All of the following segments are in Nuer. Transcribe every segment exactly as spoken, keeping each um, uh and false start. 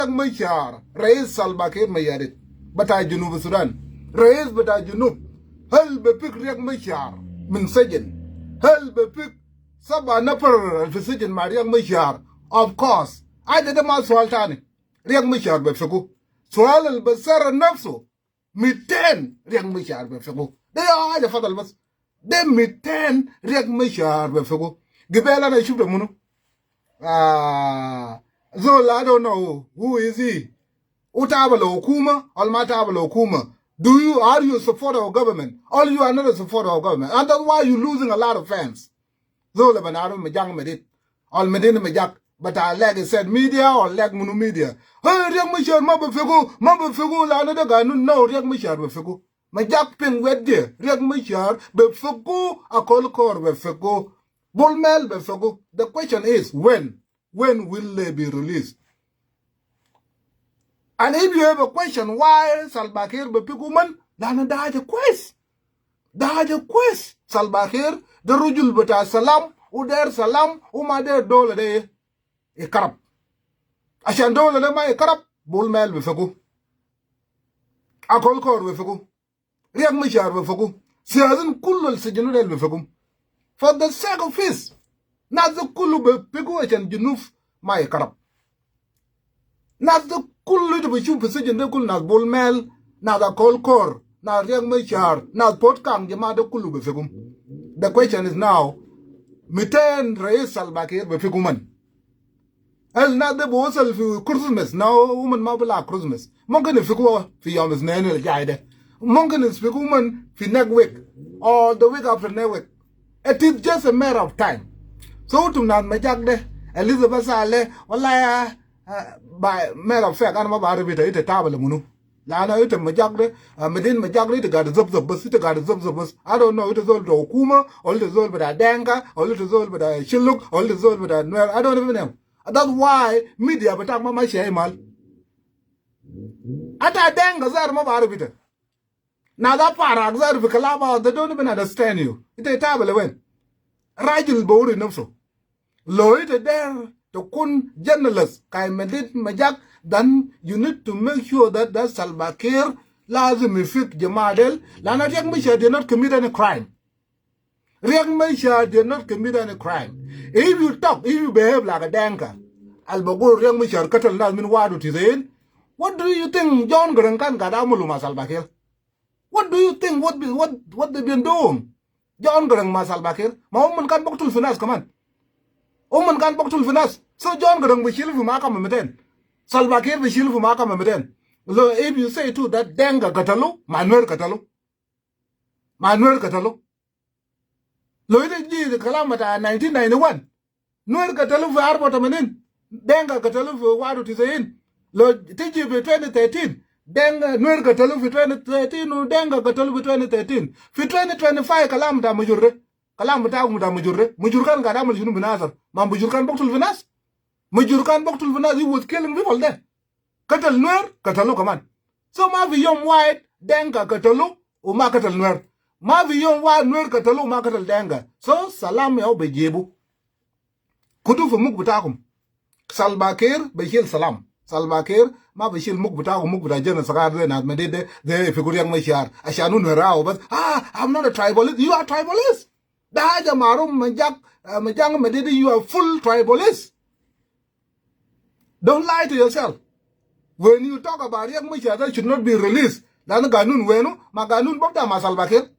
Riek Machar, rais Salva Kiir Mayardit, bita Junub Sudan, rais bita Junub, hal bifik Riek Machar min sijin? Hal bifik saba nafar fi sijin ma Riek Machar? Of course. Haja de ma sual tani. Riek Machar bifiku. Sual al basal nafsu, miten Riek Machar bifiku. De ya haja fadal bas. De miten Riek Machar bifiku. Gibel ana shufta munu? Ah, zol, I don't know who is he. U taaba le hukuma, wala ma taaba le hukuma? Do you, are you a supporter of government? Or you are not a supporter of government? And that's why you losing a lot of fans. Zol le banaro Majak Madid. Or Madid Majak. But I like it said media or like munu media. Hey, Riek Machar ma bifiku, ma bifiku, la na de ganun, no, Riek Machar bifiku. Majak pin wet je, Riek Machar bifiku, Akol Koor bifiku, Bol Mel bifiku. The question is, when? When will they be released? And if you have a question why Salva Kiir bifiku man, la na de haja kwes. De haja kwes. Salva Kiir de rajul bita salam, u der salam, u ma der dola de ikarab. Ashan dola de ma ikarab, Bol Mel bifiku. Akol Koor bifiku. Riek Machar bifiku. Siyasin kulu al sijinu del bifiku. For the sake of peace. Nas de kulu bifiku ashan Junub ma ikarab. Nas de kulu ita bishuf fi sijin de kulu nas Bol Mel, nas Akol Koor, nas Riek Machar, nas Pol Kang, jama de kulu bifiku. The question is now, miten rais Salva Kiir bifiku man? Hal nas de bi wasal fi Christmas, no, uman ma bila Christmas. Mumkin ifiku fi yom isnen al jay de. Mumkin ifiku man fi next week or the week after next week. It is just a matter of time. So utum nas Majak de, Elizabeth Saleh, wallahi ya, uh, by matter of fact, ana ma barif ita, ita taaba le munu. Lana ita Majak de, uh, Madid Majak de, ita gaid zabzab bas, ita gaid zabzab bas. I don't know, ita zol bita hukuma, or ita zol bita Denka, or ita zol bita Shuluk, or ita zol bita Nuer. I don't even know. That's why media bitak ma mashi ay mal. Ata Denka zaatu ma barif ita. Nas Aparak zaatu fi Clubhouse, they don't even understand you. Ita taaba le wen? Rajil bawuri nafsu. Lo ita der takun journalist, kai Madid Majak, then you need to make sure that, that Salva Kiir lazim ifik jama del, lana Riek Machar did not commit any crime. Riek Machar did not commit any crime. If you talk, if you behave like a Denka, al bagul Riek Machar katal nas min wahid wa tis'in, what do you think John Garang kan gaid amulu ma Salva Kiir? What do you think, what, what, what they been doing? John Garang ma Salva Kiir. Ma uman kan biktul fi nas kaman. Uman kan biktul fi nas. So John Garang bishil fi mahkama miten. Salva Kiir bishil fi mahkama miten. So if you say too that Denka katalu, ma Nuer katalu. Ma Nuer katalu. Lo ita ji kalam bita nineteen ninety-one. Nuer katalu fi arba tamanin. Denka katalu fi wahid wa tis'in. Lo tiji fi twenty thirteen. Denka, Nuer katalu fi twenty thirteen, u Denka katalu fi twenty thirteen. Fi twenty twenty-five kalam bita Mujur de. Kalam bita, bita Mujur de. Mujur kan gaid amal shunu bi Nasir? Ma Mujur kan biktul fi nas? Mujur kan biktul fi nas, he was killing people there. Katal Nuer, katalu kaman. So ma fi yom wahid Denka katalu, u ma katal Nuer. Ma fi yom wahid Nuer katalu, u ma katal Denka. So salam ya u bijibu. Kutu fi muk bitakum. Salva Kiir bishil salam. Salva Kiir ma bishil muk bitakum, muk bita jana sagar de nas Madid de, de ifiku Riek Machar. Ashan u Nuer bas. Ah, I'm not a tribalist. You are tribalist. De haja maruf Majak, uh, Majak Madid, you are full tribalist. Don't lie to yourself. When you talk about Riek Machar, that should not be released. Lanu ganun wenu, ma ganun bibda ma Salva Kiir.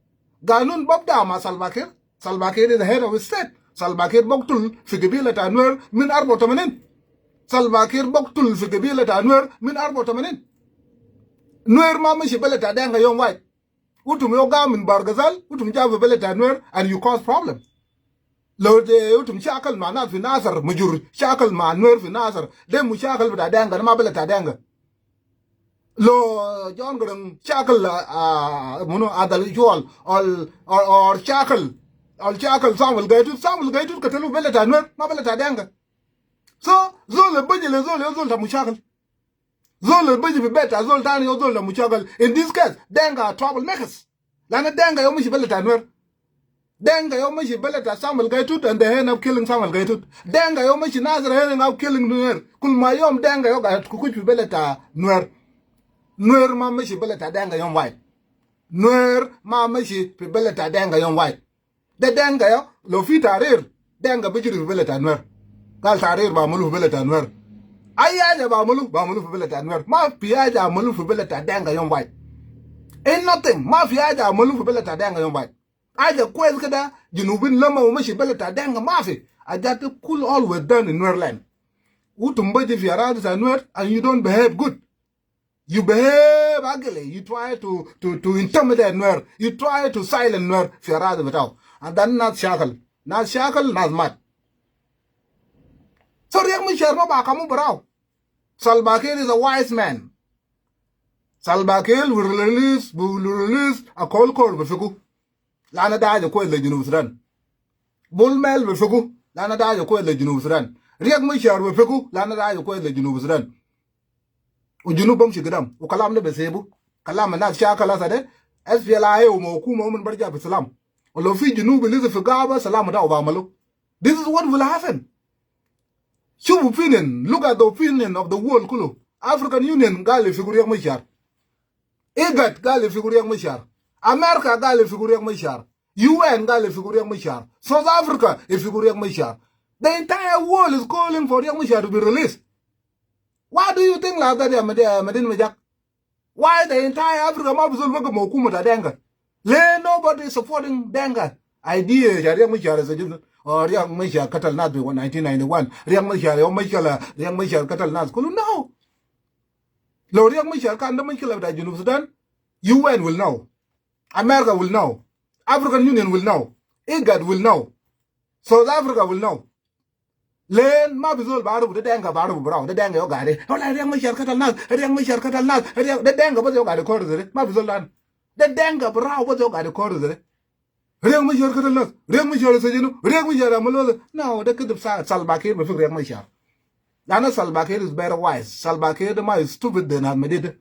Ganun bibda ma Salva Kiir. Salva Kiir is the head of state. Salva Kiir biktul fi gabila ta Nuer min arba tamanin. Salva Kiir biktul fi gabila ta Nuer min arba tamanin. Nuer ma mashi bele ta Denka yom wahid. Utum yau ga min Bargazal, utum ja fi bele ta Nuer, and you cause problem. Lo de utum shakal ma nas fi Nasir, Mujur shakal ma Nuer fi Nasir. De mushakil bita Denka, ma bele ta Denka. Lo John Garang shakal, ah, munu Adel Shual, or, or, or shakal, or shakal Samuel Gai Tut, Samuel Gai Tut katalu, bele ta Nuer, ma bele ta Denka. So zol biji le zol, zol ta mushakil. Zol biji fi bet ta zol tani, zol ta mushakil. In this case, Denka are troublemakers. Lanu Denka yau mashi bele ta Nuer. Denga yom mashi bele ta Samuel Gai Tut and they end up killing Samuel Gai Tut. Denga yom mashi Nasir, ending up killing Nuer. Kul ma yom Denga yom gat kukuc fi bele ta Nuer. Nuer ma mashi bele ta Denga yom wide. Nuer ma mashi fi bele ta Denga yom wide. De Denga yom lo fi tarir, Denga bijiri fi bele ta Nuer. Gal tarir bamalu fi bele ta Nuer. Ay haja bamalu, bamalu fi bele ta Nuer. Ma fi haja amalu fi bele ta Denga yom wide. Ain't nothing. Ma fi haja amalu fi bele ta Denga yom wide. Haja kwes kida, Junubin lama u mashi bele ta Denga mafi. Ajat kul always done in Nuer land. Utum baji fi aradi ta Nuer and you don't behave good. You behave ugly. You try to, to, to intimidate Nuer. You try to silence Nuer fi aradi bitao. And then nas shakal. Nas shakal, nas mat. So Riek Machar ma ba kamu barau. Salva Kiir is a wise man. Salva Kiir will release, will release a call call bi fiku. Lana da haja kwes le Junub Sudan. Bol Mel bi fiku. Lana da haja kwes le Junub Sudan. Riek Machar bi fiku. Lana da haja kwes le Junub Sudan. U Junub bamshi gidam. U kalam de besibu. Kalam nas shakal asa de. S P L A I u ma hukuma u min barja bi salam. U lo fi Junub lizi fi gaba salam da u bamalu. This is what will happen. Shuf opinion, look at the opinion of the world kulu. African Union gal ifiku Riek Machar. IGAD gal ifiku Riek Machar. America gal ifiku Riek Machar. U N gal ifiku Riek Machar. South Africa ifiku Riek Machar. The entire world is calling for Riek Machar to be released. Why do you think like that, ya Medi-, ya Madin Majak? Why the entire Africa ma bi zol baka ma hukuma ta Denga? Leh nobody is supporting Denga idea ya Riek Machar is a Junub, or Riek Machar katal nas bi nineteen ninety-one. Riek Machar yom mashkila, Riek Machar katal nas kulu. No. Lo Riek Machar kan de mashkila bita Junub Sudan, U N will know. America will know. African Union will know. IGAD will know. South Africa will know. Len ma bi zol barubu, de Denga barubu barau, de Denga yom gade. Wala Riek Machar katal nas, Riek Machar katal nas, Riek, de Denga bas yom gade kore zede. Ma bi zol dan. De Denga barau bas yom gade kore zede. Riek Machar katal nas, Riek Machar sajinu, Riek Machar amalu. No, de kidib sa, Salva Kiir bi fik Riek Machar. Lana Salva Kiir is very wise. Salva Kiir de ma is stupid de nas Madid de.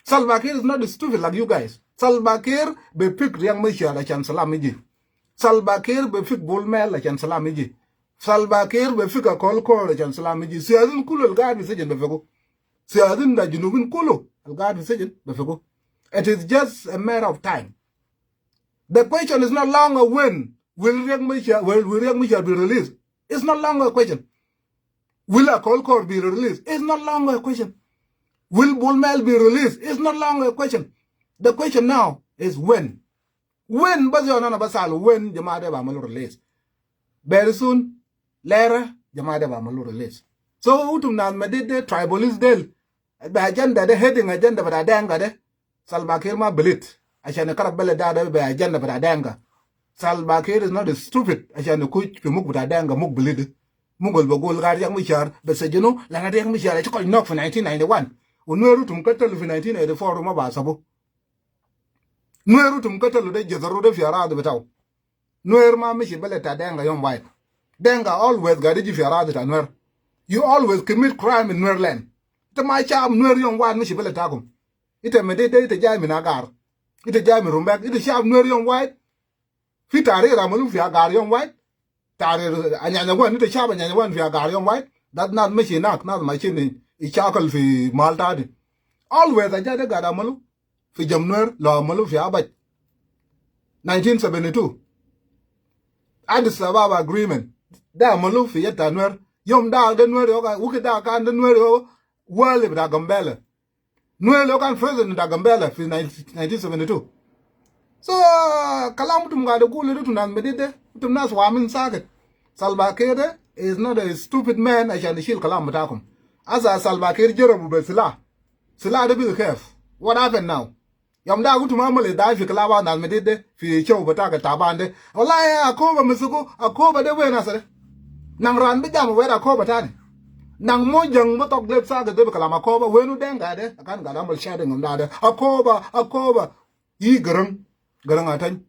Salva Kiir is not stupid like you guys. Salva Kiir bi fik Riek Machar ashan salam iji. Salva Kiir bi fik Bol Mel ashan salam iji. Salva Kiir bi fik Akol Kor ashan salam iji. Siyasin kulu al gaid fi sijin bi fiku. Siyasin ta Junubin kulu al gaid fi sijin bi fiku. It is just a matter of time. The question is not longer when will Riek Machar, will, will Riek Machar be released. It's not longer a question. Will Akol Kor be released? It's not longer a question. Will Bol Mel be released? It's not longer a question. The question now is when. When? Bas yom ana basal when jama de bamalu release. Very soon, later, jama de bamalu release. So utum nas Madid de, tribalist del, be agenda de, heading agenda bita Denga de. Salva Kiir ma bilit ashan ikarab bele da de be agenda bita Denga. Salva Kiir is not stupid ashan ikuc fi muk bita Denga, muk bilit. Muk al bagul gal Riek Machar bi sajinu, lana Riek Machar aci koj nok fi nineteen ninety-one. U Nuer utum katalu fi nineteen eighty-four ma ba sabu. Nuer utum katalu de jazaru de fi aradi bitao. Nuer ma mishi bele ta Denga yom wide. Denga always gade ji fi aradi ta Nuer. You always commit crime in Nuer land. Ita ma shab Nuer yom wide mishi bele takum. Ita Madid de, ita jai min Agar. Ita jai min Rumbek. Ita shab Nuer yom wide. Fi tarir amalu fi Agar yom wide. Tarir Anyanya One, ita shab Anyanya One fi Agar yom wide. Dat nas mishi nak, nas mashin ishakal fi mal tadi. Always aja de gade amalu fi Jamnuer, lo amalu fi Abaj. Nineteen seventy-two. Addis Ababa Agreement. De amalu fi yet ta Nuer. Yom da de Nuer yom, wiki da kan de Nuer yom wali bita Gambela. Nuer lo kan president ta Gambela fi nineteen seventy-two. So kalam utum gade gulu de, utum nas Madid de, utum nas wamin sakit. Salva Kiir de is not a stupid man ashan ishil kalam bitakum. Asa Salva Kiir jarabu be sila. Sila de bigi kef? What happened now? Yom da utum amal idai fi kalaba nas Madid de, fi show bitaka taban de. Wallahi Akoba misiku, Akoba de wen asa de? Nang ran bi jam wed Akoba tani. Nang Mojang bi tok leb sakit de bi kalam Akoba, wenu Denga de? Akan gade amal shading yom da de. Akoba, Akoba. Yi Garang, Garang Atany.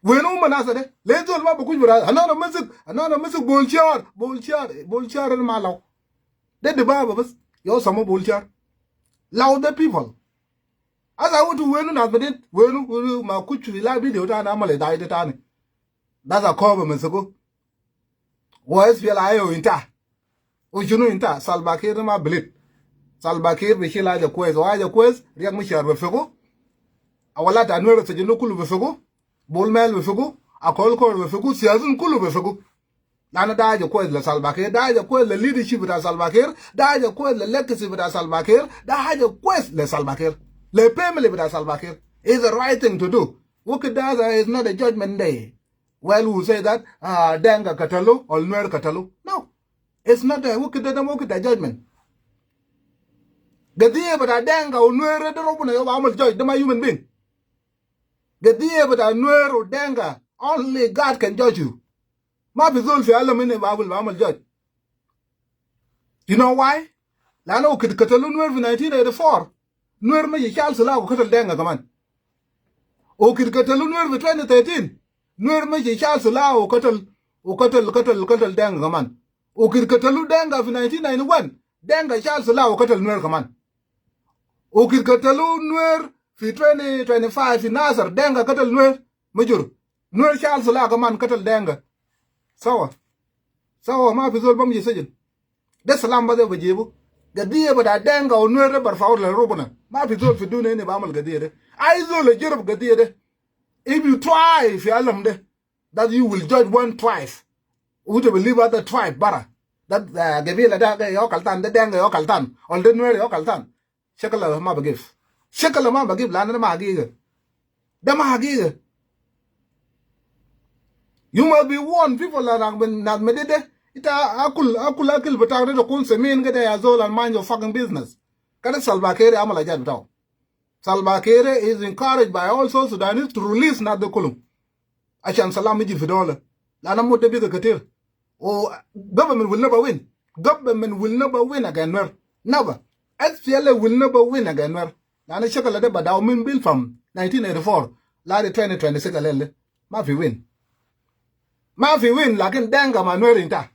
Wenu uman asa de? Le zol ma bi kuc bira. Anana misik, anana misik Bolchar, Bolchar, Bolchar ma law. De dibaba bas. Yo samu Bolchar. Law de people. Asa utu wenu nas Madid, wenu, wenu ma kuc fi la video tani amal idai de tani. That's a kɔɔpɛ mɛ thiku. Wä S P L A I O inta. Wä cunu inta, Salva Kiir ni ma bilit. Salva Kiir bi cil Aja Kuwes, wä Aja Kuwes, Riek Machar bi fiku. A wala ta Nuer sijinu kulu bi fiku. Bol Mel bi fiku. A Kol Kor bi fiku. Siyazin kulu bi fiku. Lana da Aja Kuwes la Salva Kiir, da Aja Kuwes la leadership bita Salva Kiir, da Aja Kuwes la legacy bita Salva Kiir, da Aja Kuwes la Salva Kiir. La family bita Salva Kiir. Is the right thing to do. Wukit da is not a judgment day. Well, we say that, uh, Denga katalu or Nuer katalu. No. It's not a wukit da wukit da judgment. Gadiya bita Denga or Nuer da Robuna yo ba amal judge, da ma human being. Gadiya bita Nuer or Denga, only God can judge you. Ma fi zol fi alam ini ba amal, ba amal judge. You know why? Lana wukit katalu Nuer fi nineteen eighty-four. Nuer mashi shal silah u katal Denga kaman. Wukit katalu Nuer fi twenty thirteen. Nuer mashi shal silah u katal, u katal, katal, katal Denga kaman. Wukit katalu Denga fi nineteen ninety-one. Denga shal silah u katal Nuer kaman. Wukit katalu Nuer fi twenty twenty-five fi Nasir, Denga katal Nuer. Mujur. Nuer shal silah kaman katal Denga. Sawa. Sawa, ma fi zol bamshi sijin. De salam bas ya bajibu. Gadiya bita Denga u Nuer de barfau le Robuna. Ma fi zol fi dunia ini ba amal gadiya de. Ai zol le jarab gadiya de. If you try fi alam de, that you will judge one tribe. Uta bi leave other tribe bara. That, uh, gabila da yo kaltan, da Denga yo kaltan, or da Nuer yo kaltan. Shakala ma bagif. Shakala ma bagif, lana da ma hagiga. Da ma hagiga. You must be warned, people la nak ben, nak medede. Ita akul, akul akil bitak de kun semin kede ya zol and mind your fucking business. Kede Salva Kiir amal ajat bitau. Salva Kiir is encouraged by all South Sudanese to release nas de kulum. Ashan salam iji fi dola. Lana mut de biga katir. U government will never win. Government will never win against Nuer. Never. S P L A will never win against Nuer. Lana shakala de badaw min Bilpam nineteen eighty-four. Ladi twenty twenty-six alele. Ma fi win. Ma fi win, lakin Denga ma Nuer inta.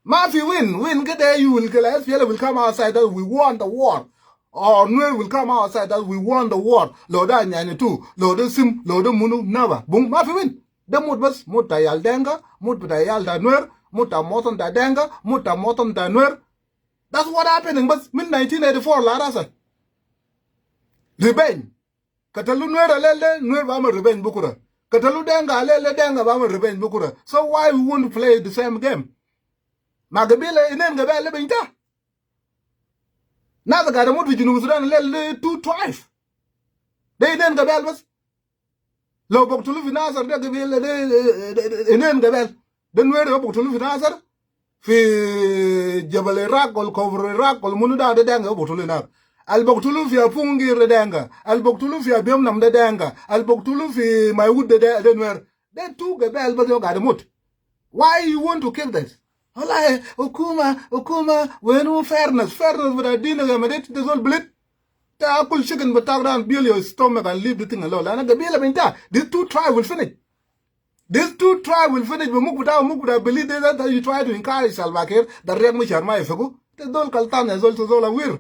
Ma fi win, win kede you will kill, S P L A will come outside that we won the war. Or Nuer will come outside that we won the war. Lo da nyanya tu, lo da sim, lo da munu, never. Bung, ma fi win. De mut bas, mut ta yal Denga, mut ta yal ta Nuer, mut ta moton ta Denga, mut ta moton ta Nuer. That's what happening bas, min nineteen eighty-four la rasa. Revenge. Katalu Nuer alele, Nuer ba amal revenge bukura. Katalu Denga alele, Denga ba amal revenge bukura. So why we want to play the same game? Ma gabila, inen gabila le binta. Nas gade mut fi Junub Sudan alele, two tribe. De inen gabila bas. Lo baktulu fi Nasir de gabila de, de, de, de, inen gabila. De Nuer yo baktulu fi Nasir. Fi Jabal Iraq, wal Kofr Iraq, wal munu da, de Denga yo baktulu inak. Al baktulu fi Apungir de Denga. Al baktulu fi Abiemnom de Denga. Al baktulu fi Maiwut de, de, de Nuer. De two gabila bas yo gade mut. Why you want to kill this? Wallahi, hukuma, hukuma, wenu fairness? Fairness bita dina ya madet, de zol bilit. Ta akul chicken bitak da and build your stomach and leave the thing alone. Lana gabila binta, these two tribe will finish. These two tribe will finish. Bi muk bita, muk bita believe that, that you try to encourage Salva Kiir, that Riek Machar ma yifiku. Te zol kaltan ya zol, te zol awir.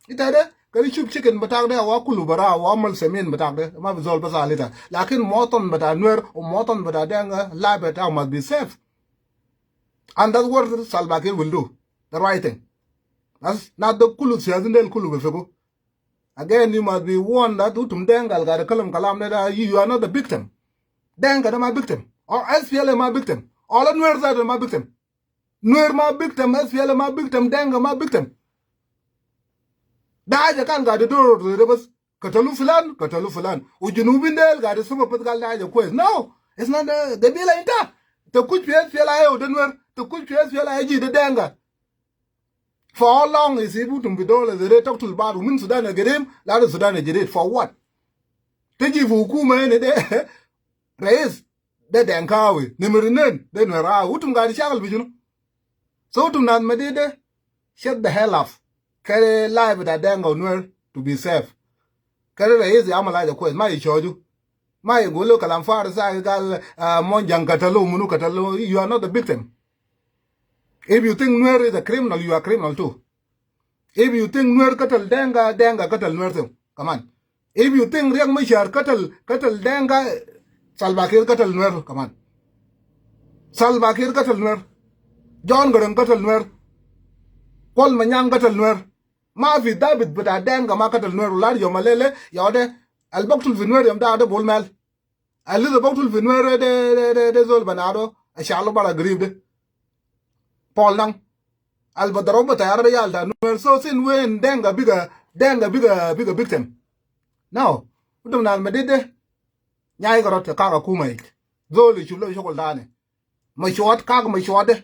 Ita de, kari shuf chicken bitak de, wa kulu bara, wa amal semin bitak de. Ma fi zol bas alita. Lakin moton bita Nuer, u moton bita Denga, la bita must be safe. And that's what Salva Kiir will do. The right thing. That's not the kulu siyazin del kulu bi fiku. Again, you must be warned that utum Denga al gade kalam kalam de da, you, you are not the victim. Denga de ma victim. Or S P L A ma victim. Or Nuer zatu ma victim. Nuer ma victim, S P L A ma victim, Denga ma victim. Da haja kan gade doro de bas. Katalu filan, katalu filan. U Junubin del gade suma pat gal da haja kwes. No, it's not the, the gabila inta. Te kush fi S P L A I O de Nuer, te kush fi S P L A I G de Denga. For how long is it utum fi dola zede taktul bad, u min Sudan al gadim la de Sudan al jadid? For what? Te ji fi hukuma hene de rais de Denkawi, nimir inen de Nuerawi. Utum gade shakal fi shunu? So utum nas medede, shut the hell up. Kede life bita Denga u Nuer to be safe. Kede rais ya amal haja kwes, ma yi shoju. Ma yi gulu kalam farik sa gal, ah, Monjang katalu, munu katalu. You are not the victim. If you think Nuer is a criminal, you are criminal too. If you think Nuer katal Denga, Denga katal Nuer too. Come on. If you think Riek Machar katal, katal Denga, Salva Kiir katal Nuer. Come on. Salva Kiir قتل Nuer. John Garang قتل Nuer. Kuol Manyang قتل Nuer. Ma fi dhabit bita Denka ma قتل Nuer. Ular yom alele yawde al biktul fi Nuer yom da de Bol Mel. Al lisa biktul fi Nuer de, de, de, de zol banado. Ashalo bara garib de. Paul Nang. Al badaro bita yara de yal ta Nuer. So since when Denka biga, Denka biga, biga victim? No. Utum nal madide. Nyai karot kaka kuma ik. Zol ishul lo shokol tani. Mashuat kak mashuat de.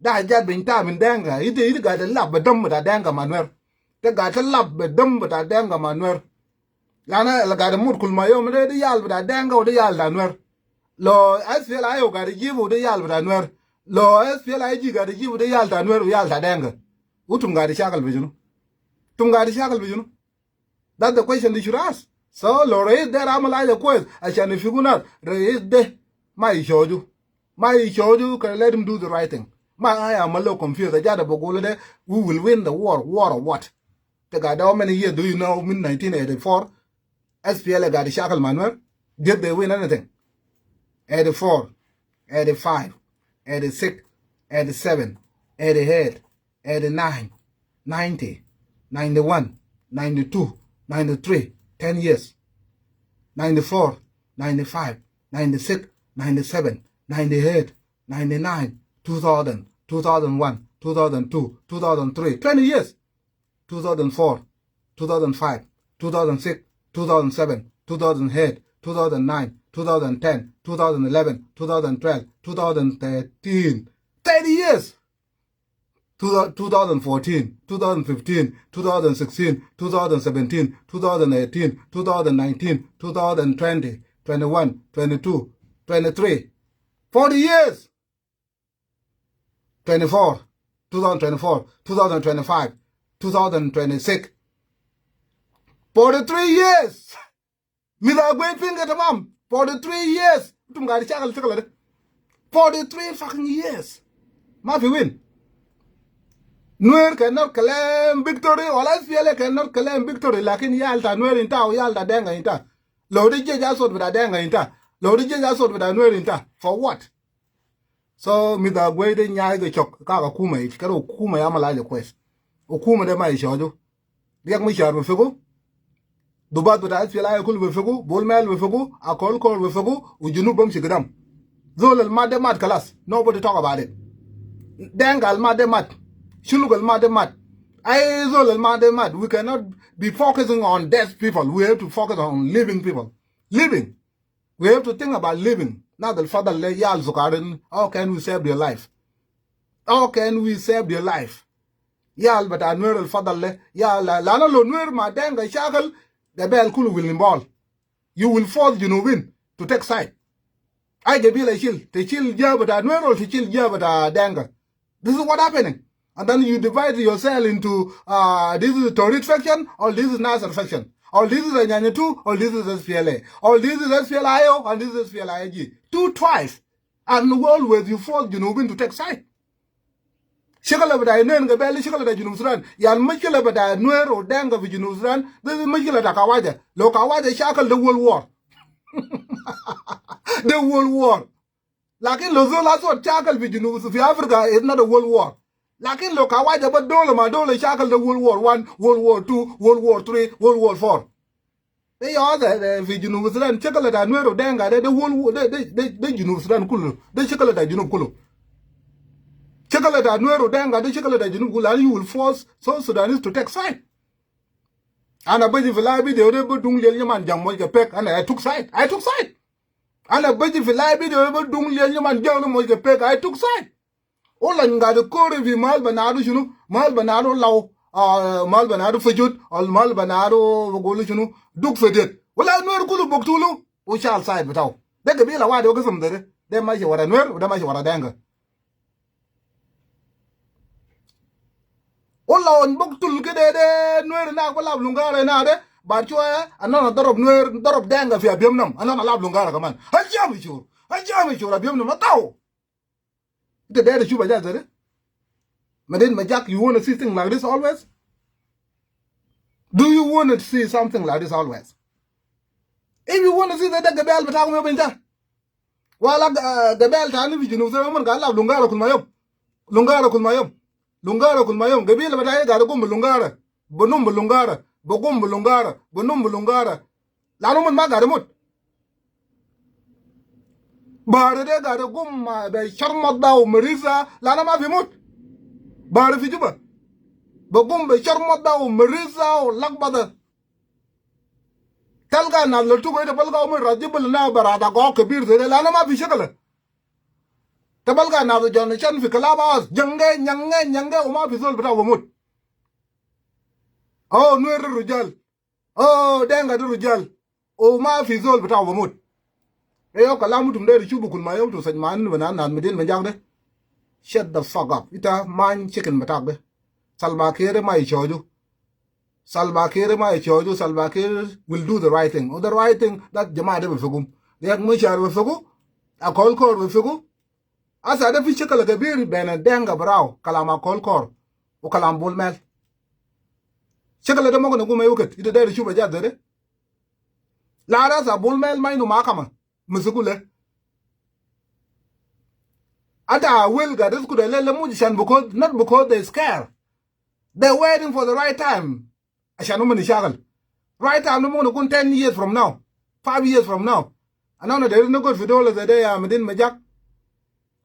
Da hajat bin ta min Denka. Ite, ite gade lab be dam bita Denka ma Nuer. Te gade lab be dam bita Denka ma Nuer. Lana la gade mut kul ma yom de, de yal bita Denka u de yal ta Nuer. Lo SPLA-IO gade jibu de yal bita Nuer. Lo SPLA-IG gade jibu de yal ta Nuer u yal ta Denka. Utum gade shakal be junu. Tum gade shakal be junu. That's the question they should ask. So lo rais de amal haja kwes ashan ifigu nas, rais de ma ishoju. Ma ishoju, can let him do the right thing. Ma amal lo confuse. Jada bagulu de, we will win the war. War of what? Te gade how many years do you know min nineteen eighty-four? SPLA gade shakal ma Nuer. Did they win anything? Eighty-four, eighty-five, eighty-six, eighty-seven, eighty-eight, eighty-nine, ninety, ninety-one, ninety-two, ninety-three, ten years. Ninety-four, ninety-five, ninety-six, ninety-seven, ninety-eight, ninety-nine, two thousand, two thousand one, two thousand two, two thousand three, twenty years. Two thousand four, two thousand five, two thousand six, two thousand seven, two thousand eight, two thousand nine, two thousand ten, two thousand eleven, two thousand twelve, two thousand thirteen. Thirty years. Two thou-, two thousand fourteen, two thousand fifteen, two thousand sixteen, two thousand seventeen, two thousand eighteen, two thousand nineteen, two thousand twenty, twenty-one, twenty-two, twenty-three. Forty years. Twenty-four, two thousand twenty-four, two thousand twenty-five, two thousand twenty-six. Forty-three years. Miss Aguay Pinga tamam. Forty-three years. Tum gade shakal shakal de. Forty-three fucking years. Ma fi win. Nuer cannot claim victory. Wala SPLA cannot claim victory. Lakin yal ta Nuer inta, yal ta Denka inta. Lo de jesh aswad bita Denka inta. Lo de jesh aswad bita Nuer inta. For what? So Miss Aguay de nyai ke chok kaka kuma ich, kero kuma ya amal haja kwes. Ukuma de ma ishoju. Riek Machar be figu. Dubat bita SPLA kulu be figu, Bol Mel be figu, Akol Kor be figu, u Junub bamshi gidam. Zol al mat de mat kalas. Nobody talk about it. Denka al mat de mat. Shuluk al mat de mat. Ay zol al mat de mat. We cannot be focusing on dead people. We have to focus on living people. Living. We have to think about living. Nas al fadal le yal sukarin, how can we save their life? How can we save their life? Yal bita Nuer al fadal le, yal, lana lo Nuer ma Denka shakal, gabel kulu will involve. You will force Junubin to take side. Ay gabila shil, te shil jabha bita Nuer or te shil jabha bita Denka. This is what happening. And then you divide yourself into, uh, this is Torit faction, or this is Nasser faction, or this is Anyanya two, or this is SPLA, or this is SPLA-IO, and this is SPLA-IG. Two tribes. And always you force Junubin to take side. Shikila bita inen gabel, shikila bita Junub Sudan. Yan mushkila bita Nuer u Denka fi Junub Sudan. This is mushkila ta kawaja. Lo kawaja shakal de world war. De world war. Lakin lo zol aswad shakal fi Junub, fi Africa, is not a world war. Lakin lo kawaja ba dola ma dola shakal de world war one, world war two, world war three, world war four. De ya de, de fi Junub Sudan, shakal ta Nuer u Denka de, de world war, de, de, de, de Junub Sudan kulu. De shakal ta Junub kulu. Shakal ta Nuer u Denka de shakal ta Junub kulu. And you will force South Sudanese to take side. Ana baji fi live video de ba dung liel nyaman jang moj ke pek. Ana, I took side. I took side. Ana baji fi live video ba dung liel nyaman jang moj ke pek. I took side. Ula ngadi kore fi mal banado shunu, mal banado law, ah, mal banado fajut, al mal banado bagulu shunu, duk fadet. Wala Nuer kulu baktulu, u shal side bitao. De gabila wahid u kism de, de mashi wara Nuer, u de mashi wara Denka. Wala wan baktul kede de Nuer na, wala lungara na de, baad shwaya, ana na darab Nuer, darab Denka fi Abiemnom, ana na lab lungara kaman. Hajam ishur, hajam ishur Abiemnom, atao. Ita dere shufa ja zede? Madin Majak, you wanna see thing like this always? Do you wanna see something like this always? If you wanna see that, de gabel bitakum ya binta. Wala gabel tani fi Junub Sudan, umon gal lab Lungara kul ma yom. Lungara kul ma yom. Lungara kul ma yom. Gabila bita ye gari gum bi Lungara. Bi num bi Lungara. Bi gum bi Lungara. Bi num bi Lungara. Lanu umon ma gari mut. Bahari de gari gum bi sharmada u marisa, lanu ma fi mut. Bahari fi Juba. Bi gum bi sharmada u marisa u lakbada. Talga nas lo tugo ita balga umon rajib lana barada go kebir zede, lanu ma fi shakala. Ta balga nas John Chan fi clubhouse, jange, nyange, nyange, u ma fi zol bita wa mut. Oh, Nuer rujal. Oh, Denga de rujal. U ma fi zol bita wa mut. Eyo, kalam utum de shubu kul ma yom tu sajman bana nas midin majak de. Shut the fuck up. Ita man chicken bitak de. Salva Kiir ma ichoju. Salva Kiir ma ichoju. Salva Kiir will do the right thing. The right thing that jama de bifigum. Riek Machar bifigu. Akol Kor bifigu. Asa de fi shakal kebir bena Denga brau. Kalam Akol Kor. U kalam Bol Mel. Shakal de mokon gum e wiket. Ita de shubu jat de. La rasa Bol Mel ma inu mahkama. Misigu le. Ata wil ga de sukut le le muj shan because, not because they scare. They're waiting for the right time. Ashan umon ishakal. Right time de mumkin ikun ten years from now. Five years from now. Ana na deri nugud fi dola zede ya midin majak.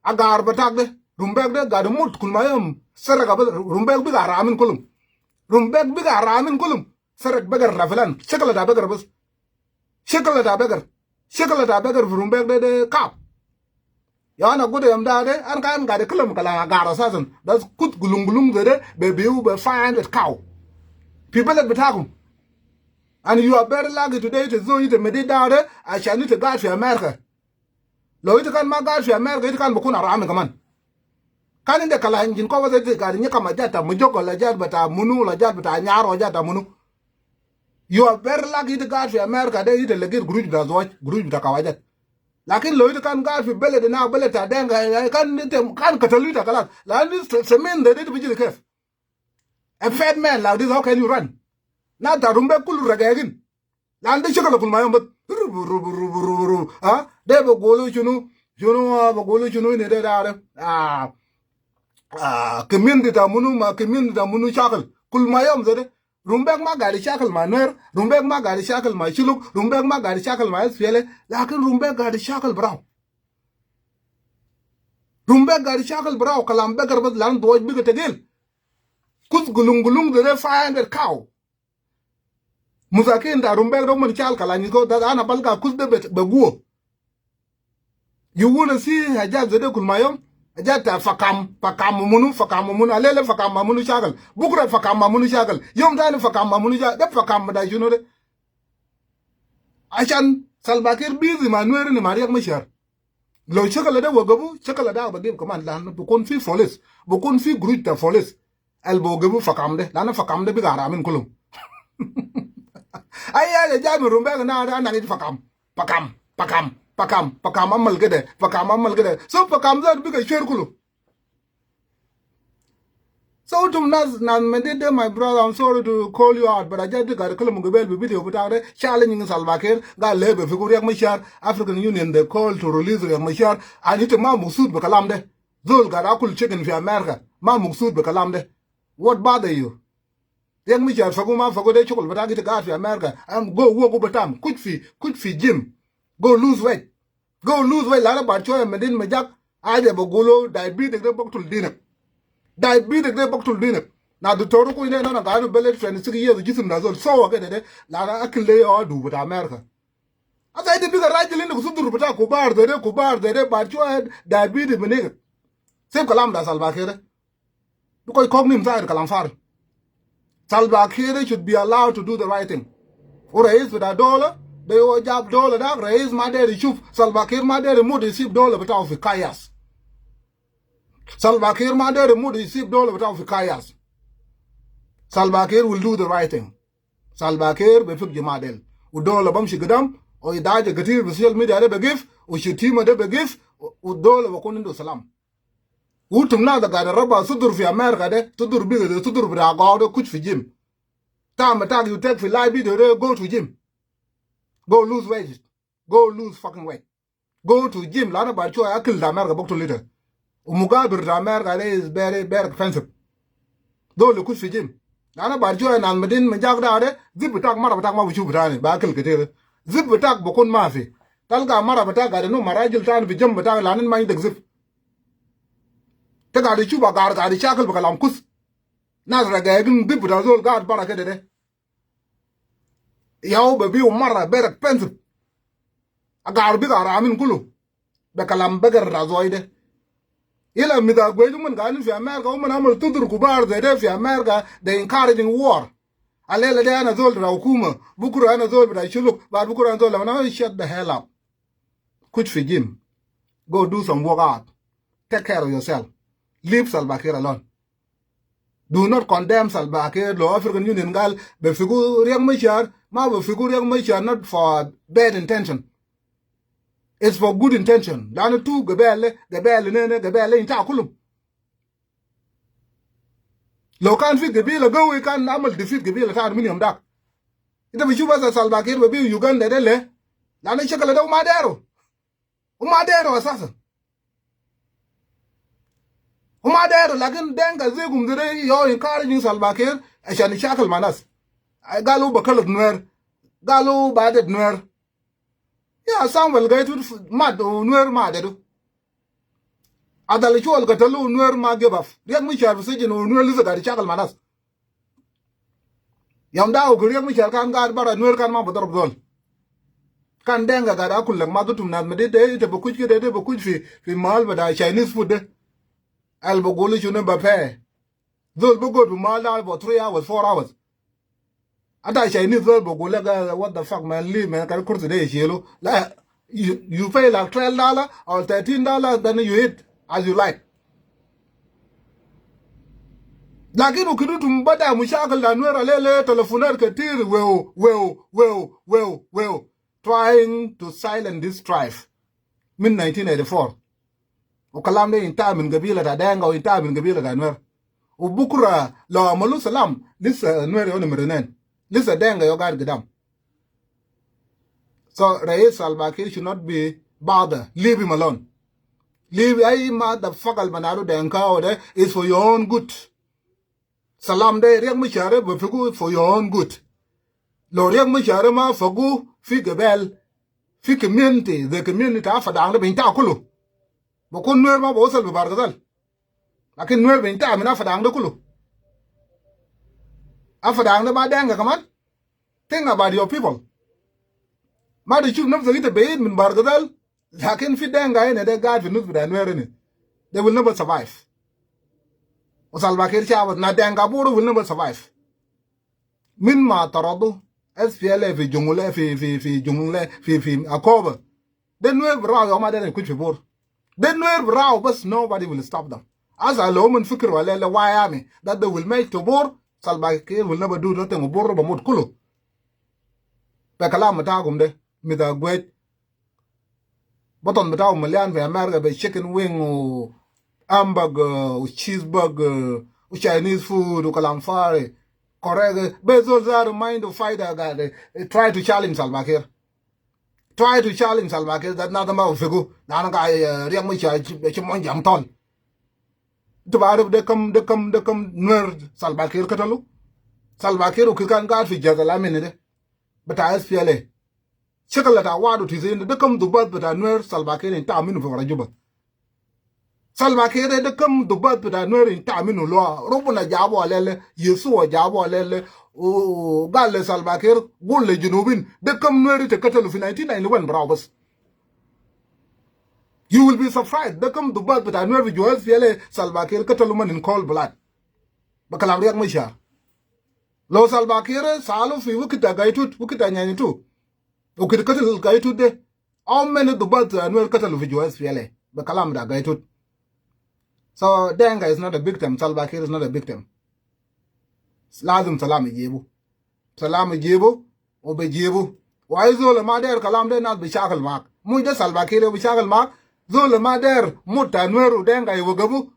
Agar bitak de. Rumbek de gari mut kul ma yom. Serek bas, Rumbek biga haramin kulum. Rumbek biga haramin kulum. Serek beger rafilan. Shakala ta beger bas. Shakala ta beger. Shakala ta beger fi Rumbek de, de kab. Ya ana gude yom da de, ana kan gade kalam kalam agar asasan. Das kut gulung gulung zede, be biu be five hundred cow. Fi beled bitakum. And you are very lucky today, ita zol ita medi da de, ashan ita gad fi America. Lo ita kan ma gad fi America, ita kan bikun harami kaman. Kan inda kalan jin ko wasa ita gad nyika ma jata mujok wala jat bita munu, wala jat bita nyar, wala jata munu. You are very lucky ita gad fi America de, ita legit guruj bita zawaj, guruj bita kawajat. Lakin lo ita kan gad fi beled na, beled ta Denga, kan ita, kan katalu ita kalas. Lanu semen de, de ita biji kef. A fat man like this, how can you run? Na ta Rumbek kulu ragagin. Lanu de shakala kul ma yom bas. Rubu, rubu, rubu, rubu, rubu. Ha? De bigulu shunu, shunu, ah, bigulu shunu ini de da de. Ah, ah, community ta munu ma, community ta munu shakal. Kul ma yom zede. Rumbek ma gari shakal ma Nuer. Rumbek ma gari shakal ma Shuluk. Rumbek ma gari shakal ma S P L A. Lakin Rumbek gari shakal brau. Rumbek gari shakal brau. Kalam beger bas lanu doj biga tegel. Kus gulung gulung zede five hundred cow. Musakin ta Rumbek de umon shal kalan ko da ana balga kus de be, be guo. You wanna see hajat zede kul ma yom? Hajat ta fakam, fakam munu, fakam munu, alele fakam ma munu shakal. Bukra fakam ma munu shakal. Yom tani fakam ma munu shakal. De fakam da shunu de. Ashan Salva Kiir busy ma Nuer ini ma Riek Machar. Lo shakal de wagabu, shakal da bagib kaman lanu bikun fi police. Bikun fi guruj ta police. Al bawgafu fakam de, lanu fakam de biga haramin kulum. Ay haja jai min Rumbek na, na, na, fakam, fakam, fakam, fakam, fakam, amal kede, fakam, amal kede. So fakam zat biga shwer kulu. So utum nas, nas Mendit de, my brother, I'm sorry to call you out, but I just got a kalam gabel bi video bitak de, challenging Salva Kiir, gal lebe fi Riek Machar, African Union, they call to release Riek Machar, and ita ma muksud bi kalam de. Zol gad akul chicken fi America, ma muksud bi kalam de. What bother you? Riek Machar fagu ma fagu de shukul bitak ita gad fi America. Am go work overtime. Kush fi, kush fi gym. Go lose weight. Go lose weight. Lanu bad shoya Mendit Majak. Haja bigulu diabetic de biktul dinak. Diabetic de biktul dinak. Na doctor ku ina na gad beled twenty-six years jisim na zol. So wa kede de. Lanu akil de ya du bita America. Asa ita biga rajil indu sudur bita kubar zede, kubar zede, bad shoya diabetes bi nigga. Sib kalam ta Salva Kiir de. Because kok nim side kalam fari. Salva Kiir de should be allowed to do the right thing. U rais bita dola, de u jab dola da, rais ma deri shuf, Salva Kiir ma deri mut isib dola bitau fi kayas. Salva Kiir ma deri mut isib dola bitau fi kayas. Salva Kiir will do the right thing. Salva Kiir bifik jama del. U dola bamshi gidam, u idaja gatir bi social media de begif, u shitima de begif, u, u dola bikun indu salam. Utum na da gad raba sudur fi America de, sudur biga de, sudur bita gau de kush fi gym. Time bitak you take fi live video de, go to gym. Go lose weight. Go lose fucking weight. Go to gym, lana bar cua akil ta America bok to liter. Umugabir ta America de is very, very expensive. Dol ikus fi gym. Lana bar cua nan medin mejak da de, zip bitak mara bitak ma bichuf bitani, ba akil ketir. Zip bitak bukun mafi. Talga mara bitak gade nu marajil tani fi gym bitak lanin ma indak zip. Te gade chuba gar gade shakil bakalam kus. Nas ragagin zip bitak zol gad bara kede de. Yau be biu mara very expensive. Agar bi gar amin kulu. Be kalam beger ta zoi de. Ila mida gweju man gani fi America, uman amal tudur kubar zai de fi America, they encouraging war. Alela de ana zol bita hukuma, bukura ana zol bita shuluk, baad bukura ana zol, shut the hell up. Kuch fi gym. Go do some workout. Take care of yourself. Leave Salva Kiir alone. Do not condemn Salva Kiir. Lo African Union gal be figu Riek Machar, ma be figu Riek Machar not for bad intention. It's for good intention. Lana tu gabel, gabel nene, gabel inta kulum. Lo kan fi gabila gawi kan amal defeat gabila ta min yom dak. Ita bishuf bas Salva Kiir be bi Uganda de le. Lana shakal de uma dero. Uma dero asasan. Uma dero, lakin Denka zigum zire yo encouraging Salva Kiir ashan shakal manas. Galu bakalat Nuer. Galu badet Nuer. Ya Samuel Gai Tut mat, Nuer ma dedu. Adal shual gatalu Nuer ma give up. Riek Machar fi sijin Nuer lisa gadi shakal manas. Yom da u Riek Machar kan gad bara Nuer kan ma badarab zol. Kan Denka gad akul lak ma dutum nas medin de, ita bakuj kede, ita bakuj fi, fi mahal bita Chinese food de. Al bagulu shunu bape. Zol bagud fi mahal da for three hours, four hours. Ata Chinese zol bagulu ga, what the fuck man, leave man, kan kursi de shilu. La, you, you pay like twelve dollar or thirteen dollar, then you eat as you like. Lakin u kidutum bada mushakil da Nuer alele telefonat ketir, wew, wew, wew, wew, wew. Trying to silence this tribe. Min nineteen eighty-four. U kalam de inta min gabila ta Denka, u inta min gabila ta Nuer. U bukura lo amalu salam, lisa Nuer yo number nine. Lisa Denka yo gad gidam. So, Rais Salva Kiir should not be bother. Leave him alone. Leave ay motherfucker al manaru Denka ode is for your own good. Salam de Riek Machar be figu for your own good. Lo Riek Machar ma figu fi gabel, fi community, the community afa dang de binta kulu. Bakun Nuer ma bawasal be Bargazal. Lakin Nuer binta min afa dang de kulu. Afa dang de ma Denka kaman. Think about your people. Ma de shuf nafsa ita beid min Bargazal. Lakin fi Denka ina de gad fi nus bita Nuer ina. They will never survive. U Salva Kiir shab na Denka Bor will never survive. Min ma taradu S P L A fi jungle, fi, fi, fi jungle, fi, fi Akobo. De Nuer biraw yom ma de kuch fi Bor. De Nuer biraw bas nobody will stop them. Asa lo min fikir wala la wayami that they will make to Bor, Salva Kiir will never do nothing. Bor bamut kulu. Be kalam bitakum de, mida gwech. Baton bitaw malian fi America be chicken wing u hamburger u cheeseburger u Chinese food u kalam fari. Correct. Be zol zar mind u fight gade, eh, try to challenge Salva Kiir. Try to challenge Salva Kiir that nothing about figu. Nana ga, eh, Riek Machar chi, chi monjang ton. Ita barif de kam, de kam, de kam Nuer Salva Kiir katalu. Salva Kiir u kikan gad fi jazal amin de. Bita S P L A. Shakal ta wadu tisin de kam dubat bita Nuer Salva Kiir inta minu fi wara Juba. Salva Kiir de kam dubat bita Nuer inta minu lo. Rabbuna jabu alele, Yesua jabu alele. U gal le Salva Kiir, gul le Junubin. De kam Nuer ita katalu fi nineteen ninety-one biraw bas. You will be surprised. De kam dubat bita Nuer fi juwa S P L A Salva Kiir katalu man in cold blood. Be kalam Riek Machar. Lo Salva Kiir salu fi wikit ta Gai Tut, wikit ta Nyanya Two. U kit katal Gai Tut de. How many dubat Nuer katalu fi juwa S P L A? Be kalam ta Gai Tut. So Denka is not a victim. Salva Kiir is not a victim. Lazim salam ijibu. Salam ijibu. U bejibu. Wa ay zol ma der kalam de nas bi shakal mak. Mush de Salva Kiir bi shakal mak. Zol ma der mut ta Nuer u Denka iwagabu.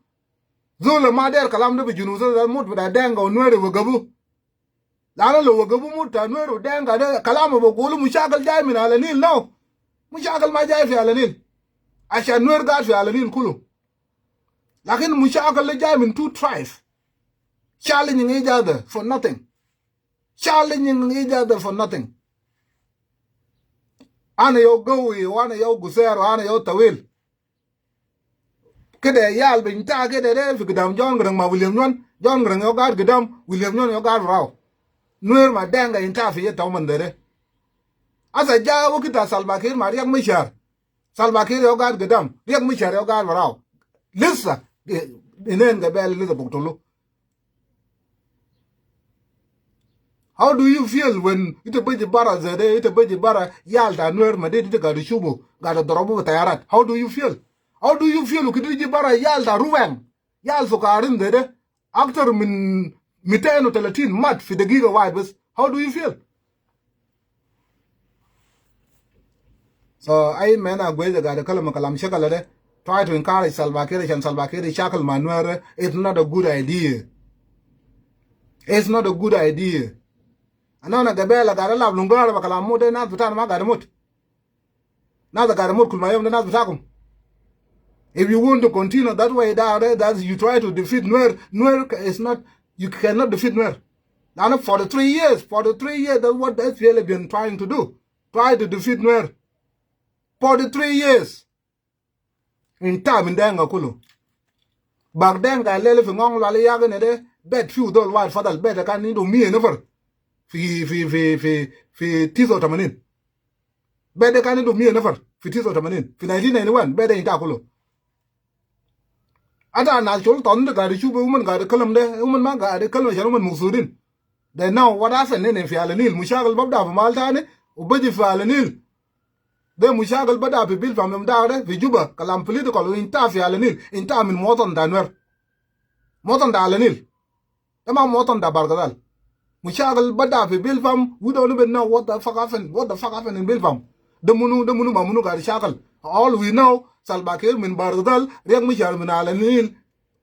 Zol ma der kalam de bi Junub Sudan mut bita Denka u Nuer iwagabu. Lana lo wagabu mut ta Nuer u Denka de kalam bagulu mushakal jay min ala Nil now. Mushakal ma jay fi ala Nil. Ashan Nuer gaat fi Al Nil kulu. Lakin mushakil de jai min two tribe challenging each other for nothing. Challenging each other for nothing. Ana yau gawi, wa ana yau guser, wa ana yau tawil. Kede yal bin ta kede de fi gidam John Garang ma William Nyuan. John Garang yau gaat gidam, William Nyuan yau gaat rau. Nuer ma Denka inta fi yet tau man de de. Asa ja wakit ta Salva Kiir ma Riek Machar. Salva Kiir yau gaat gidam, Riek Machar yau gaat rau. Lisa, inen gabel lisa buktulu. How do you feel when ita baji bara zede, ita baji bara yal ta Nuer Madid, ita gadu shubu, gadu dorobu tayarat? How do you feel? How do you feel ukiti ji bara yal ta Ruweng, yal sukarin zede, aktar min mitayin u talatin mat fi dagiga wahid bas? How do you feel? So, ai mena gweza gade kalam kalam shakal de, try to encourage Salva Kiir, ashan Salva Kiir shakal ma Nuer, it's not a good idea. It's not a good idea. Ana na gabela gade lab lungara ba kalam mut de, nas bitana ma gade mut. Nas gade mut kul ma yom de nas bitakum. If you want to continue that way, that, that you try to defeat Nuer, Nuer is not, you cannot defeat Nuer. Now, forty-three years, forty-three years, that's what the S P L A been trying to do. Try to defeat Nuer. Forty-three years. Inta min Denka kulu. Bak Denka lele fi Ngong Lual Yak ne de, bet fi zol wahid fadal, bet kan indu mia nafar fi, fi, fi, fi, fi tisa u tamanin. Bet kan indu mia nafar fi tisa u tamanin. Fi nineteen ninety-one, bet inta kulu. Ata nas shol ton de gade shubu, uman gade kalam de, uman ma gade kalam, ashan uman muksudin. They know what happened hina fi Al Nil. Mushakil babda fi mal tani, u baji fi Al Nil. De mushakil bada fi Bilpam yom dare fi Juba, kalam political, u inta fi Al Nil, inta min muwatan ta Nuer. Muwatan ta Al Nil. De ma muwatan ta Bargazal. Mushakil bada fi Bilpam, we don't even know what the fuck happened, what the fuck happened in Bilpam. De munu, de munu ma munu gade shakal. All we know, Salva Kiir min Bargazal, Riek Machar min Al Nil,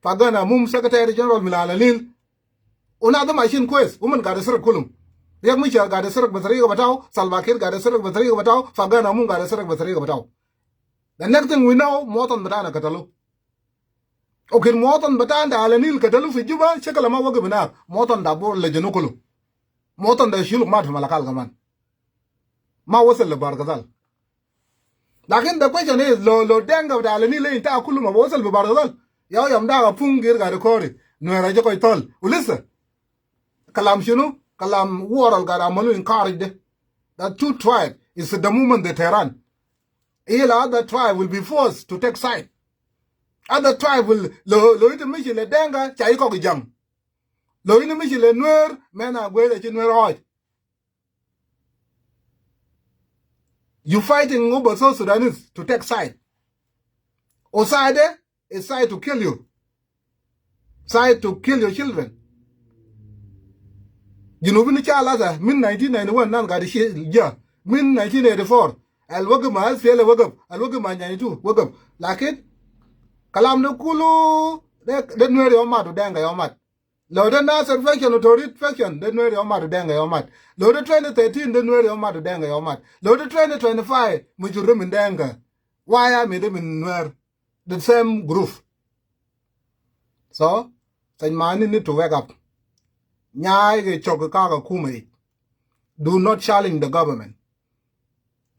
Fagana Mum secretary general min Al Nil. U nas de mashin kwes, uman gade sirik kulum. Riek Machar gade sirik be tariga bitau, Salva Kiir gade sirik be tariga bitau, Fagana Mum gade sirik be tariga bitau. The next thing we know, muwatan bitana katalu. Okay, muwatan bitana ta Al Nil katalu fi Juba, shakal ma wagif hinak. Muwatan ta Bor lejenu kulu. Muwatan ta Shuluk mat fi Malakal kaman. Ma wasal le Bargazal. Lakin the question is, lo, lo Denka bita Al Nil inta kulu ma wasal fi Bargazal. Yau yom da ga pung gir gade kori. Nuer aje koi tol. U lisa. Kalam shunu? Kalam war al gade amalu encourage de. That two tribe is the moment de Tehran. Ila other tribe will be forced to take side. Other tribe will, lo, lo ita mishi le Denka, cha iko ki jang. Lo ita mishi le Nuer, mena gwele chi Nuer oj. You fighting over South Sudanese to take side. Or side, eh? Is side to kill you. Side to kill your children. Junubin cha lasa, min nineteen ninety-one, nan gadi shi, ja. Min nineteen eighty-four. Al wagif ma S P L A wagif, al wagif ma ninety-two wagif. Lakin, kalam de kulu, de, de Nuer yom mat, u Denka yom mat. Lo de Nasser faction u Torit faction, de Nuer yom mat, u Denka yom mat. Lo de twenty thirteen, de Nuer yom mat, u Denka yom mat. Lo de twenty twenty-five, mujrim min Denka. Why am I min Nuer? The same group. So, Said Mani need to wake up. Nyai ke chok kaka kumai. Do not challenge the government.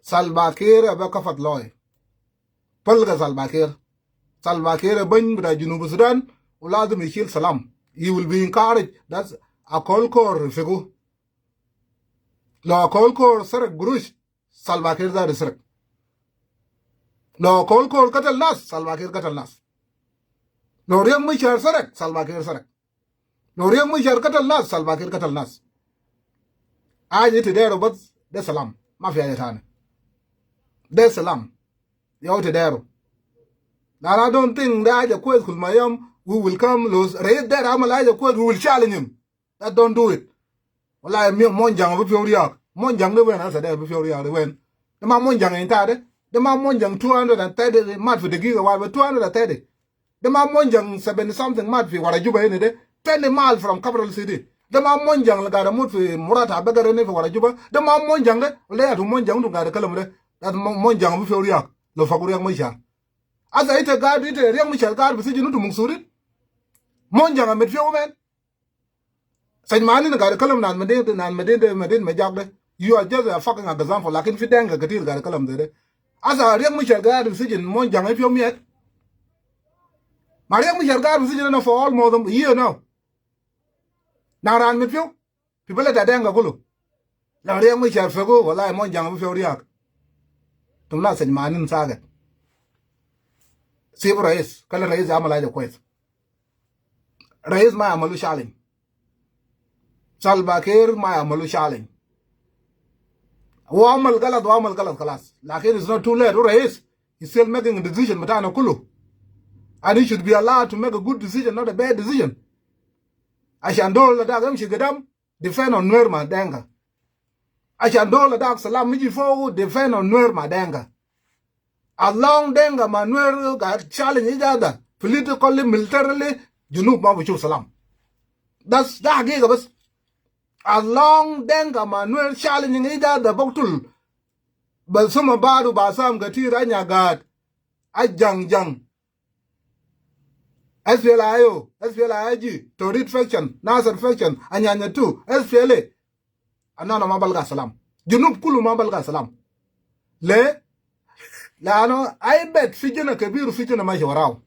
Salva Kiir abe kafat loy. Palga Salva Kiir. Salva Kiir abe bany bita Junub Sudan, u lazim yishil salam. He will be encouraged. That's a call call figu. Lo call call sarak gurush, Salva Kiir zatu sarak. Lo call call katal nas, Salva Kiir katal nas. Lo Riek Machar sarak, Salva Kiir sarak. Lo Riek Machar katal nas, Salva Kiir katal nas. Haja ita deru bas, de salam. Ma fi haja tani. De salam. Yau ita deru. And I don't think de haja kwes kul ma yom, we will come, lo rais deru amal haja kwes, we will challenge him. That don't do it. Wallahi, mi, Monjang bi fiu riak. Monjang de wen asa de bi fiu riak de wen. De ma Monjang inta de. De ma Monjang two hundred and thirty mat fi dagiga wahid, two hundred and thirty. De ma Monjang seventy something mat fi wara Juba hina de. Twenty mile from capital city. De ma Monjang le gade mut fi murata beggar hina fi wara Juba. De ma Monjang de. Wala yatu Monjang tu gade kalam de. That Mo-, Monjang bi fiu riak. Lo fagu Riek Machar. Asa ita gaad, ita Riek Machar gaad fi sijin, intu muksurin. Muɔnyjäŋ a mit fiyau mɛn. Sɛj mani ni gaad kalam nas Madin, nas Madin de, Madin Majak de. You are just a fucking example. Lakin fi Dinka katir gaad kalam de de. Asa Riek Machar gaad fi sijin, Muɔnyjäŋ a fiyau miet. Ma Riek Machar gaad fi sijin na for almost a year now. Na ran mit fiyau. Fi bele ta Dinka kulu. Lam Riek Machar fegu, wallahi Muɔnyjäŋ bi fiyau riak. Tum nas sɛj mani ni saget. Sibu rais, kala rais amal haja kwes. Rais ma amalu challenge. Salva Kiir ma amalu challenge. Wa amal galat, wa amal galat kalas. Lakin it's not too late. Rais is still making a decision bitana kulu. And he should be allowed to make a good decision, not a bad decision. Ashan dol la dak yamshi gidam, defend on Nuer ma Dinka. Ashan dol la dak salam yiji fogu, defend on Nuer ma Dinka. As long Dinka ma Nuer gaad challenge each other politically, militarily, Junub ma bi shuf salam. That's, da hagiga bas. As long Dinka ma Nuer challenging each other, buktul. Bas suma badu basam katir, Anyagaad, Ajaŋjaŋ, S P L A I O, S P L A I G, Torit faction, Nasir faction, Anyanya two, S P L A. Anana ma balga salam. Junub kulu ma balga salam. Le? Lanu ai bet fi jina kebir, fi jina mashi warau.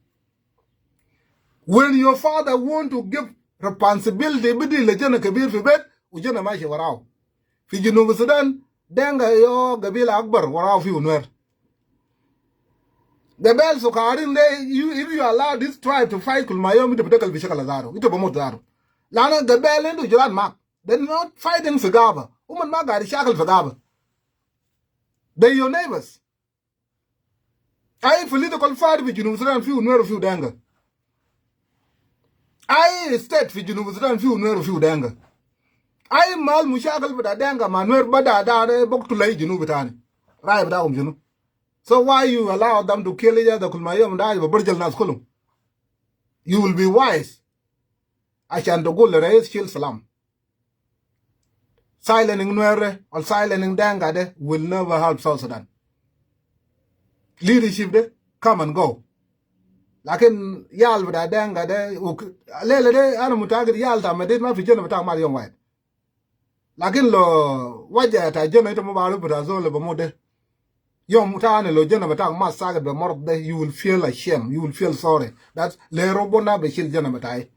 When your father want to give responsibility, bidi le jina kebir fi bet, u jina mashi warau. Fi Junub Sudan, Dinka yo gabila akbar warau fi Nuer. Gabel sukarin de, you, if you allow this tribe to fight, kul ma yom ita bitakal bi shakal zaru. Ita bamut zaru. Lanu gabel indu jiran mak. They're not fighting fi gaba. Uman ma gaad shakal fi gaba. They're your neighbors. Ai political party fi Junub Sudan fiu Nuer fiu Dinka. Ai state fi Junub Sudan fiu Nuer fiu Dinka. Ai mal mushakil bita Dinka ma Nuer bada da, da buktul ai Junub tani. Rai bitakum shunu? So why you allow them to kill each other kul ma yom da, ba barjal nas kulum? You will be wise. Ashan tagul le rais shil salam. Silencing Nuer de, or silencing Dinka de will never help South Sudan. Leadership de, come and go. Lakin yal bita Dinka de, uk-, lele de, ana mutakid yal ta Madid ma fi jina bita mar yom wahid. Lakin lo waja ta jina ita ma baruf bita zol bamut de. Yom tani lo jina bitak ma saget be marad de, you will feel ashamed, you will feel sorry. That le Rabbuna bi shil jina bitai.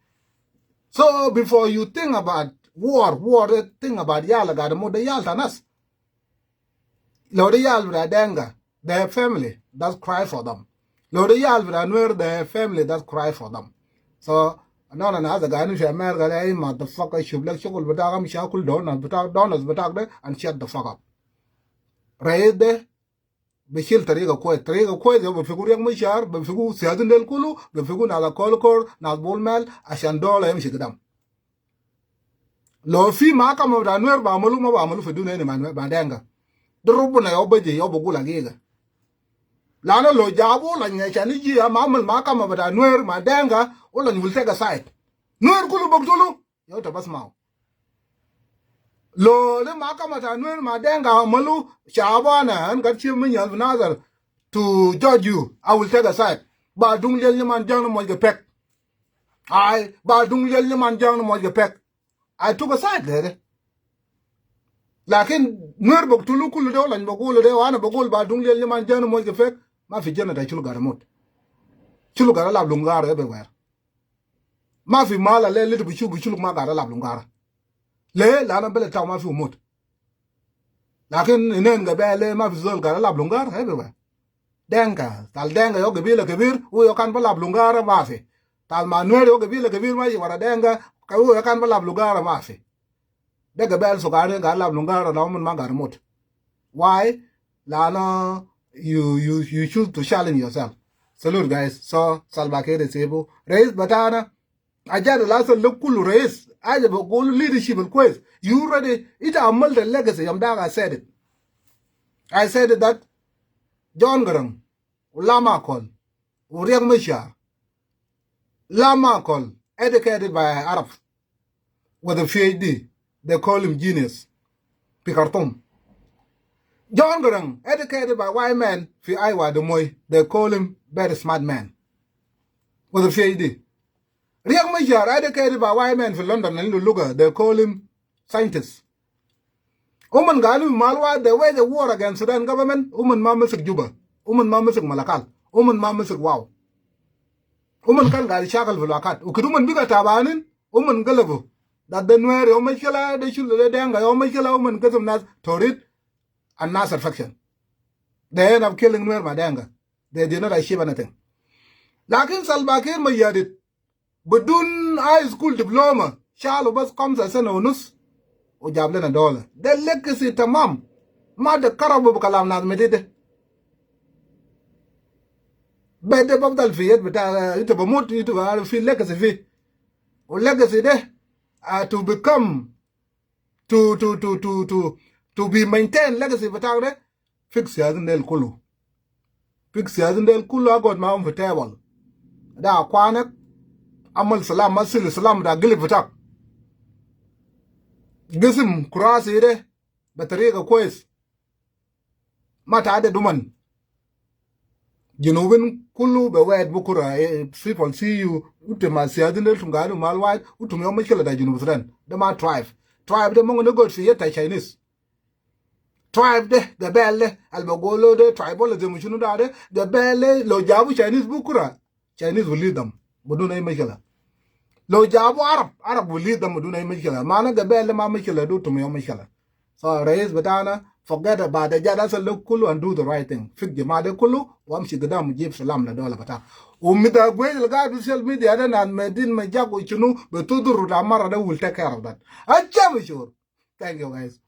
So before you think about war, war, eh, think about yal gaad mut de yal ta nas. Lo de yal bita Dinka, their family, that's cry for them. Lo de yal bita Nuer, their family, that's cry for them. So, no, no, no, hasa gaadin fi America le, ai motherfucker, shuf lek shugul bitak, amshi akul donuts bitak, donuts bitak de, and shut the fuck up. Rais de, bi shil tariga kwes, tariga kwes, yau bi figu Riek Machar, bi figu siyasin del kulu, bi figu nas Kolkor, nas Bol Mel, ashan dola yamshi gidam. Lo fi mahkama bita Nuer bi amalu, ma bi amalu fi dunia ini ma Nuer, ma Dinka. De Rabbuna yau bi ji, yau bi gul hagiga. Lanu lo jabu ulanya ashan yiji ya ma amal mahkama bita Nuer ma Dinka, ulanya will take a side. Nuer kulu bi gutulu, yau ta bas mau. Lo de mahkama ta Nuer ma Dinka amalu, shabana, an gat shif min yal fi Nasir to judge you, I will take a side. Ba duŋ liɛl nyaman jaŋ ni muɔc kɛ pɛk. Ai, ba duŋ liɛl nyaman jaŋ ni muɔc kɛ pɛk. I took a side there. Lakin Nuer bi gutulu kulu de, ulanya bi gul de, wa ana bi gul ba duŋ liɛl nyaman jaŋ ni muɔc kɛ pɛk. Ma fi jina ta shulu gaad mut. Shulu gaad lab lungar everywhere. Ma fi mala le litu bi shuf, bi shuluk ma gaad lab lungara. Le, lanu bele tau ma fi mut. Lakin inen gabel le ma fi zol gaad lab lungara everywhere. Dinka, tal Dinka yau gabila kebir, u yau kan bi lab lungara ma fi. Tal ma Nuer yau gabila kebir ma shi wara Dinka, ka u yau kan bi lab lungara ma fi. De gabel sugarin gaad lab lungara, la uman ma gaad mut. Why? Lanu you, you, you choose to challenge yourself. Salute, guys. So, Salva Kiir is able. Rais bitana, ajad al asal le kulu rais, aja bi gul leadership al kwes. You ready? Ita amal de legacy, yom dak I said it. I said it that John Garang, Lam Akol, u Riek Machar. Lam Akol, educated by Arab with a P H D. They call him genius. Fi Khartoum. John Garang, educated by white man fi Iowa, the Moi. They call him very smart man with a P H D. Riek Machar, educated by white man fi London, in Luluga, they call him scientist. Uman galu mal wa the way the war against Sudan government, uman ma masik Juba, uman ma masik Malakal, uman ma masik Wau. Uman kan galu shakal fi lakat. Ukit uman biga tabanin, uman galabu. That the Nuer yom mashkila, de shulu de Denga yom mashkila, uman kasam nas Torit and Nasser faction. They end up killing Nuer ma Denga. They did not achieve anything. Lakin Salva Kiir Mayardit, بدون high school diploma, شالوا بس خمسة سنة ونص وجاب لنا دولة. ده legacy تمام. ما تكرروا بكلام ناس مديدة. بدي بفضل في يد بتاع، انت بموت، انت عارف في legacy فيه. وال legacy ده, uh, to become, to, to, to, to, to, to be maintained, legacy بتاعك ده, fix يا زين ديل كله. Fix يا زين ديل كله, اقعد معاهم في table. ده اخوانك, عمل سلام, مثل سلام بتاع قلب بتاعك. قسم كراسي ده بطريقة كويس. ما تعدد أمن. جنوبين كله بوعد بكرة, eh, people see you. انتم مع السياسيين ديل, انتم قاعدين مع الواحد, انتم يوم مشكلة ده جنوب السودان. ده ما tribe. Tribe ده ممكن يقعد في يد Chinese. Tribe ده, قبائل ده, اللي بقولوا ده tribalism وشنو ده, ده قبائل ده, لو جابوا Chinese بكرة, Chinese will lead them بدون أي مشكلة. لو جابوا عرب, Arab will lead them بدون أي مشكلة. معنى قبائل ده ما مشكلة, ده انتم يوم مشكلة. So رئيس بتاعنا, forget about the جاد, أصل ده كله and do the right thing. Fix جماعة ده كله وامشي قدام وجيب سلام لدولة بتاعك. ومدى قوي اللي قاعد في social media ده, ناس ميدين مجاك وشنو, بتضر بتاع مرة ده, will take care of that. أجاب شعور. Thank you guys.